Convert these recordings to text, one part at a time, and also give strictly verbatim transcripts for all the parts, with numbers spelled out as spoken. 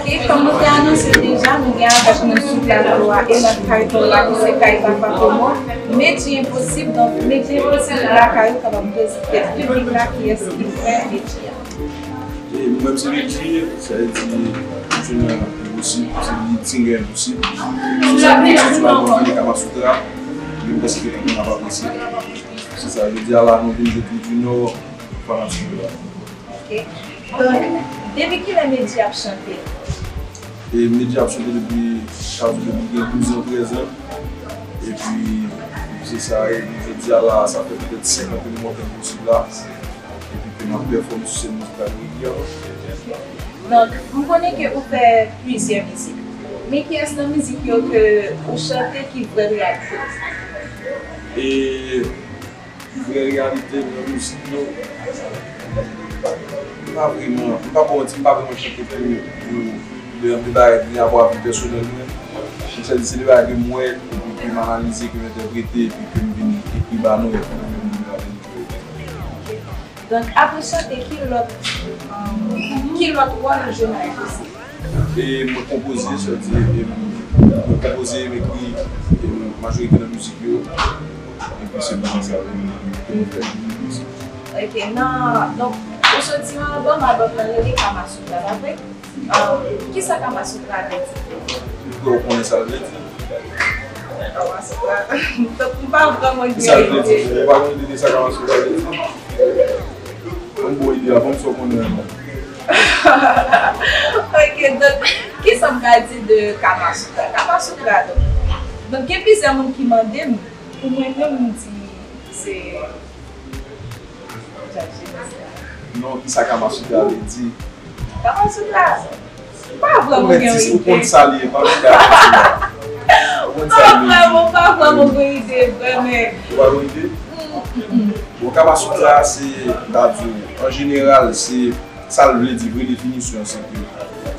E kòm nou te anonse deja, nou gen avèk nou sou plato a Elan Kay Paola ki se kay Papa Komo. Medji Enposib, donk Medji Enposib lakay ou kapab prezante piblik la kiyès ki fè Medji a. E mwen menm se Medji, sa vle di Junior Enposib, se li Singer Enposib. Se sa ki soti nan mwen, Kama Sutra, men m panse ke tout moun ap apresye. Se sa, jodi a la, nou vin jete Junior fanatik yo la. Ok. Donk, depi kilè Medji ap chante? E Medji ap chante depi, sa vle di depi gen douz an, trèz an. Epi, se sa, e jodi a la, sa fè petèt senk an ke nou monte Enposib la. Epi ke n ap pèfòme sou sèn mizikal yo regilyèman. Donk, m konnen ke ou fè plizyè mizik. Men kiyès nan mizik yo ke ou chante ki vrè reyalite w? E vrè reyalite m nan mizik yo, m pa vrèman, m pa pral di, m pa vrèman chante pou, pou de, de bagay ki gen rapò avèk pèsonèl mwen. M sèl di se de bagay ke m wè, epi ke m analize, ke m entèprete, epi ke m vin ekri ba nou, epi ke m vin ba nou. Donk, apre chante, ki lòt, um, ki lòt wòl ou jwe nan Enposib? E mwen konpoze, sa vle di, e mwen konpoze, m ekri, e majorite nan mizik yo. Epi se konsa sa vin, vin fè mizik. Ok, nan, donk, ou soti yon albòm, albòm nan rele Kama Sutra, pa vre? Um, kisa Kama Sutra vle di? Ou kwè ou konnen sa l vle di? Kama Sutra. Donk, m pa vrèman gen ide. Kisa l vle di? Ou pa gen ide de sa Kama Sutra vle di? Ban m bon ide a, ban m sa w konnen an. Ok, donk, kisa m ka di de Kama Sutra? Kama Sutra, donk, donk, gen plizyè moun ki mande m, pou mwen menm, m di se Jan Jenès la. Non, kisa Kama Sutra vle di? Kama Sutra, m pa vrèman gen yon ide. Ou konn sa li ye, pa vin bay manti la. Ou konn sa li ye. M pa vrèman, m pa vrèman gen ide, vrèman. Ou pa gen ide? Mm, mm, mm. Bon, Kama Sutra, se, m ta di w, an jeneral, se, sa l vle di, vrè definisyon, se ke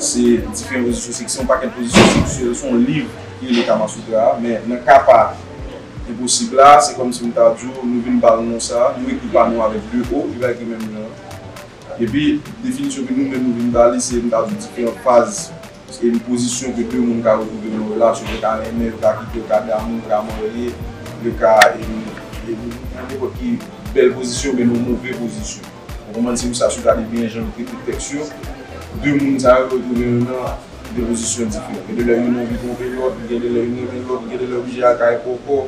se diferan pozisyon seksyèl, yon pakèt pozisyon seksyèl, se yon liv ki rele Kama Sutra, men nan ka pa Enposib la, se kòmsi m ta di w, nou vin ba l non sa, nou ekri pa nou avèk de O, li pa ekri menm jan. Epi, definisyon ke nou menm nou vin ba li, se, m ta di w, diferan faz, e pozisyon ke de moun ka retwouve nan yon relasyon, yo ka renmen, yo ka kite, yo ka damou, yo ka marye, yo ka, e, e, nan nenpòt ki bèl pozisyon, oubyen nan yon move pozisyon. Ou konprann, se pou sa, si w gade byen jan yo trete tèks yo, de moun sa yo, yo retwouve yo nan de pozisyon diferan. Gen de lè youn anvi twonpe lòt, gen de lè youn renmen lòt, gen de lè oblije al kay pòpò.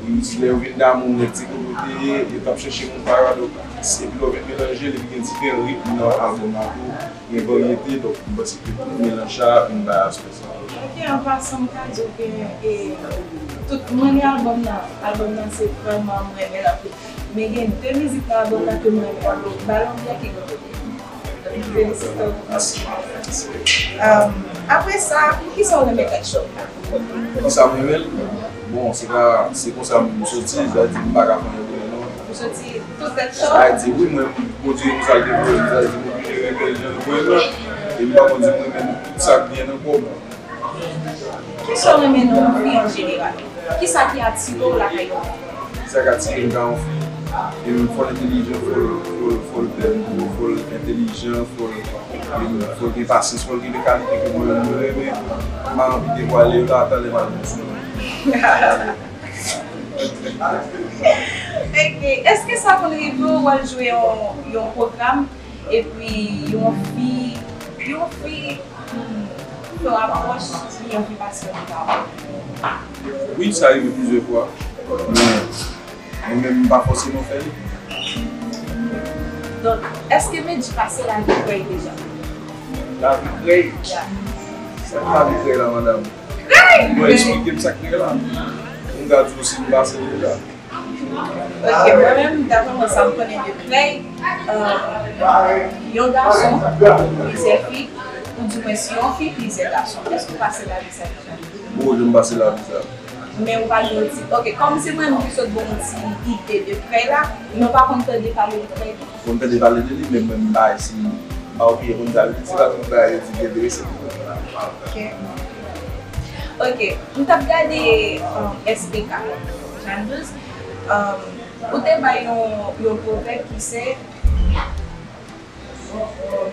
Lè yo vin damou, nèg ti kote yo te ye, yo t ap chèche moun pa yo a, donk, epi lè w vin melanje l, epi gen diferan ritm nan albòm la tou, gen varyete, donk, m panse ke tout melanj sa a vin bay aspè sa. Ok, an pasan, m ka di w ke, e, tout, mwen renmen albòm nan. Albòm nan, se vrèman, mwen renmen l anpil. Men gen de mizik nan albòm nan ke m renmen anpil. Balon Byen ki gen kote. Donk, m felisite w pou sa. Mèsi. Um, apre sa, poukisa w renmen Pet Shop la? Poukisa m renmen l? Bon, se pa, se konsa m soti, sa vle di m pa ka fè anyen pou li non. Ou soti tout Pet Shop? Sa vle di, wi, mwen, Bondye, konsa l te voye m, sa vle di, m oblije renmen l jan l voye m lan. E m pa konn di m renmen tout sa k gen nan kò m. Kisa w renmen nan yon fi an jeneral? Kisa ki atire w lakay yon fi? Kisa k atire m nan yon fi? E fò l entelijan, fò l, fò l, fò l bèl, fò l entelijan, fò l, fò l gen pasyans, fò l gen de kalite ke mwen menm mwen renmen. M pa anvi devwale yo la, talè m al pran swen mwen. Ok, èske sa konn rive w, w al jwe yon, yon pwogram, epi yon fi, yon fi, hmm, fè w apwòch, li anvi pase yon bagay? Wi, sa rive plizyè fwa. Men, mwen menm, m pa fòseman fè li. Donk, èske Medjy pase lavi krèy deja? Lavi krèy? Ya. Sa k lavi krèy la, madanm? Krèy! Bon, eksplike m sa k krèy la. M ka di w si m pase deja. Ok, mwen menm, daprè mwen, sa m konnen de krèy, euh, yon gason, plizyè fi, oudimwens yon fi, plizyè gason. Èske w pase lavi sa deja? Bon, jan m pase lavi sa. Men ou pa gen yon ti, ok, kòm se mwen menm ki sot ba w yon ti ide de krèy la, men ou pa konn tande pale de krèy tou? Konn tande pale de li, men mwen m pa isi. M pa okipe konn sa li di, se pa tout bagay yo di ki enterese m. Ok. Ok, m t ap gade, um, S P K, Jeanne Douze, um, ou te bay yon, yon pwovèb ki se,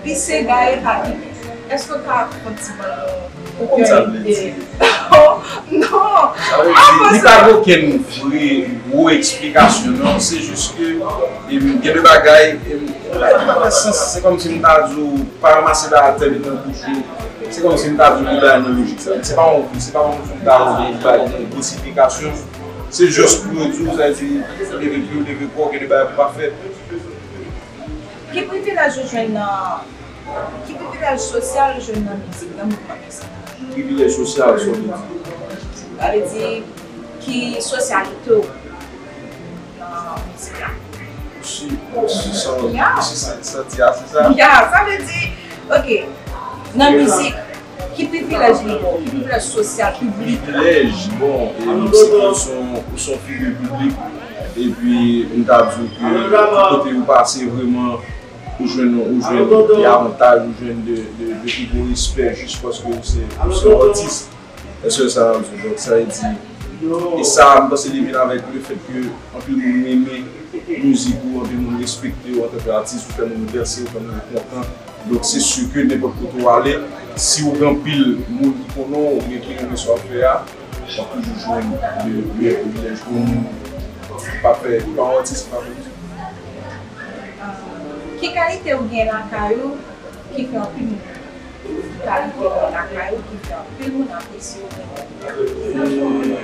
pise gaye pa kipe. Èske w ka fè yon ti ban nou yon ide? Non. Sa vle di, li pa gen okenn vre gwo eksplikasyon, non. Se jis ke, em, gen de bagay, em, li pa fè sans. Se kòmsi m ta di w, pa ranmase bagay atè, met nan bouch ou. Se kòmsi m ta di w, li bay nan lojik sa. Se pa yon, se pa yon ti bagay, li bay nan gwo siyfikasyon. Se jis pou yo di w, sa di, leve pye w, leve kò w, gen de bagay pou pa fèt. Ki privilèj ou jwenn nan, ki privilèj sosyal ou jwenn nan mizik, nan mouvman mizik? Privilèj sosyal, sa w vle di? Sa vle di, ki sosyalite w nan mizik la? Si, si sa, si sa, sa di a, se sa? Ya, sa vle di, ok, nan mizik, ki privilèj li ba w? Ki privilèj sosyal, ki privilèj? Privilèj, bon, e, m se, ou se yon, ou se yon figi piblik, epi m ta di w ke tout kote ou pase, vrèman, ou jwenn, ou jwenn de avantaj, ou jwenn de, de, de pi gwo respè, jis paske ou se, ou se yon atis. Èske sa ap di? Donk, sa vle di, e sa, m panse li vin avèk lefèt ke anpil moun renmen mizik ou, anpil moun respekte w antanke atis, ou fè moun danse, ou fè moun kontan. Donk, se si ke nenpòt kote w ale, si w gen anpil moun ki konnen w, oubyen ki renmen sa w ap fè a, w ap toujou jwenn de, de privilèj pou yon moun ki pa fè, ki pa yon atis, ki pa fè mizik. Ki kalite ou gen lakay ou ki fè anpil moun renmen w? Ki kalite ou gen lakay ou ki fè anpil moun apresye w, renmen w?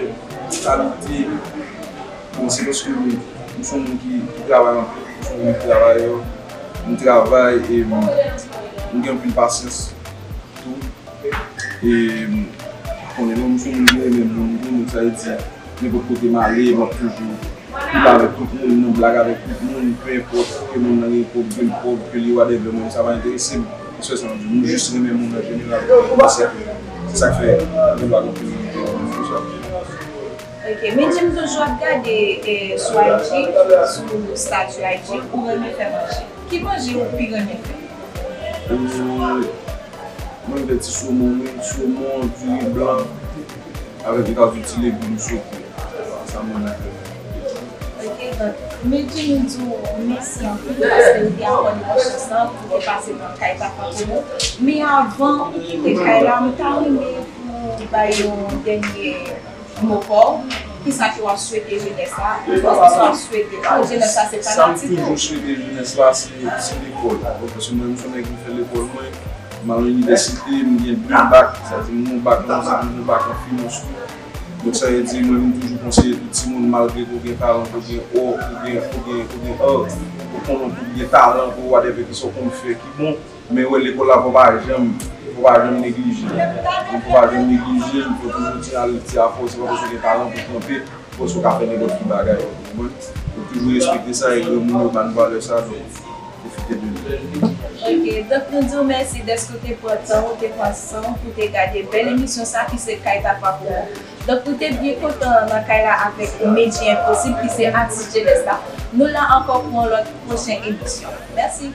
E, kalite, bon, se paske m, m se yon moun ki, ki travay anpil, m se yon moun ki travayè, m travay e m, m gen anpil pasyans tou. E, m konnen non, m se yon moun ki renmen moun tou, donk sa vle di, nenpòt kote m ale, m ap toujou viv avèk tout moun, nan blag avèk tout moun, pe enpòt ke moun nan gen kòb, gen pòv, ke li whatever, mwen, sa pa enterese m. Ou se sa m di, m jis renmen moun an jeneral. Se, se sa k fè gen dwa gen anpil moun ki renmen m konsa. Ok, men Jim toujou ap gade, eh, sou I G, sou statut I G, ou renmen fè manje. Ki manje ou pi renmen fè? E, mwen fè ti somon, wi, somon, diri blan, avèk yon ti ti legim sote. Sa mwen renmen fè. Ok, donk, Medjy, nou di w mèsi anpil paske ou te akòde nou chans lan pou te pase nan kay papa pou nou. Men avan ou kite kay la, m ta renmen pou w bay yon dènye mo pa w, kisa ke w ap swete jenès la? Kisa w ap swete? Paske jenès la se fanatik ou. Sa m toujou swete jenès la, se, se lekòl. Paske mwen, m se yon nèg ki fè lekòl mwen, m al inivèsite, m gen de bak, sa vle di m gen yon bak an mizik, m gen yon bak an finans tou. Donk sa vle di, mwen, m toujou konseye tout timoun, malgre ke w gen talan, ke w gen ò, ke w gen, ke w gen, ke w gen art, ou konnen ke w gen talan, ke w whatever, kisa w konn fè ki bon, men wè lekòl la, fò w pa janm, fò w pa janm neglije. Fò w pa janm neglije l, fò toujou di al di afè w, se pa paske w gen talan pou w kanpe, fò w ka fè nenpòt ki bagay, ou konprann? Fò toujou respekte sa, e granmoun yo ba n valè sa, donk pwofite de li. Ok, donk nou di w mèsi dèske w te pran tan, w te pran san w pou w te gade bèl emisyon sa ki se Kay Papa pou ou. Donk nou te byen kontan nan kay la avèk Medjy Enposib ki se atis jenès la. Nou la ankò pou yon lòt pwochen emisyon. Mèsi.